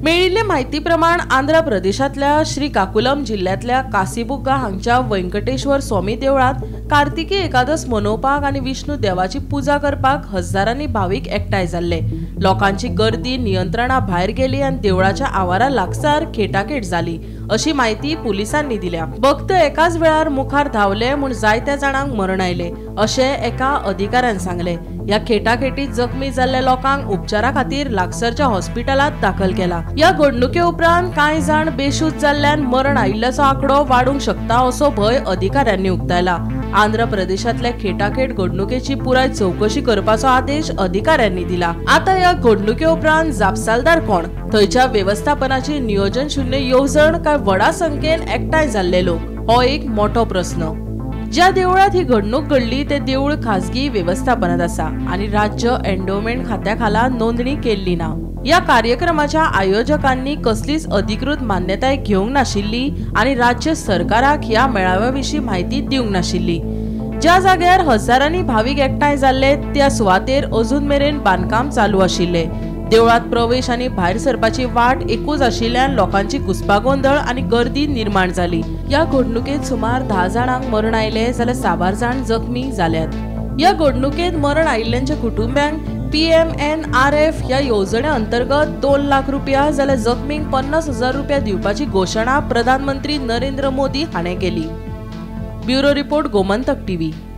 मेळिल्ले म्हायती प्रमाण आंध्र प्रदेशांतल्या श्रीकाकुलम जिल्ल्यांतल्या कासीबुग्गा हांगच्या वेंकटेश्वर स्वामी देवळांत कार्तिकी एकादस मनोवपाक आनी विष्णू देवाची पुजा करपाक हजारांनी भावीक एकठांय जाल्ले. लोकांची गर्दी नियंत्रणा भायर गेली आनी देवळाच्या आवारा लागसार खेटाखेट जाली अशी म्हायती पुलिसांनी दिल्या. भक्त एकाच वेळार मुखार धांवले म्हूण जायत्या जाणांक मरण आयले अशें एका अधिकाऱ्यान सांगले. ह्या खेटाखेटीत जखमी जाल्ल्या लोकांक उपचारा खातीर लागसरच्या हॉस्पिटलांत दाखल केला. ह्या घडणुके उपरांत कांय जाण बेशुद्ध जाल्ल्यान मरण आयिल्ल्याचो आंकडो वाडूंक शकता असो भंय अधिकाऱ्यांनी उक्तायला. आंध्र प्रदेशांतल्या खेटाखेट घडणुकेची पुराय चवकशी करपाचो आदेश अधिकाऱ्यांनी दिला. आता ह्या घडणुके उपरांत जापसालदार कोण, थंयच्या वेवस्थापनाची नियोजन शून्य येवजण काय व्हडा संख्येन एकठांय जाल्ले लोक, हो एक मोठो प्रस्न. ज्या देवळात ही घडणूक घडली ते देवूळ खासगी वेवस्थापनात आसा आनी राज्य एन्डोमेंट खात्या खाला नोंदणी केल्ली ना. ह्या कार्यक्रमाच्या आयोजकांनी कसलीच अधिकृत मान्यताय घेवंक नाशिल्ली आनी राज्य सरकाराक ह्या मेळाव्या विशीं म्हायती दिवंक नाशिल्ली. ज्या जाग्यार हजारांनी भावीक एकठांय जाल्ले त्या सुवातेर अजून मेरेन बांदकाम चालू आशिल्ले. देवळात प्रवेश आनी भायर सरपाची वाट एकूच आशिल्ल्यान लोकांची घुस्पागोंदळ आनी गर्दी निर्माण जाली. ह्या घडणुकेत सुमार 10 जाणांक मरण आयले जाल्यार साबार जाण जखमी जाल्यात. ह्या घडणुकेत मरण आयिल्ल्यांच्या कुटुंब्यांक PMNRF ह्या येवजणे अंतर्गत 2 लाख रुपया जाल्यार जखमींक 50,000 रुपया दिवपाची घोशणा प्रधानमंत्री नरेंद्र मोदी हाणें केली. Bureau report, Gomantak TV.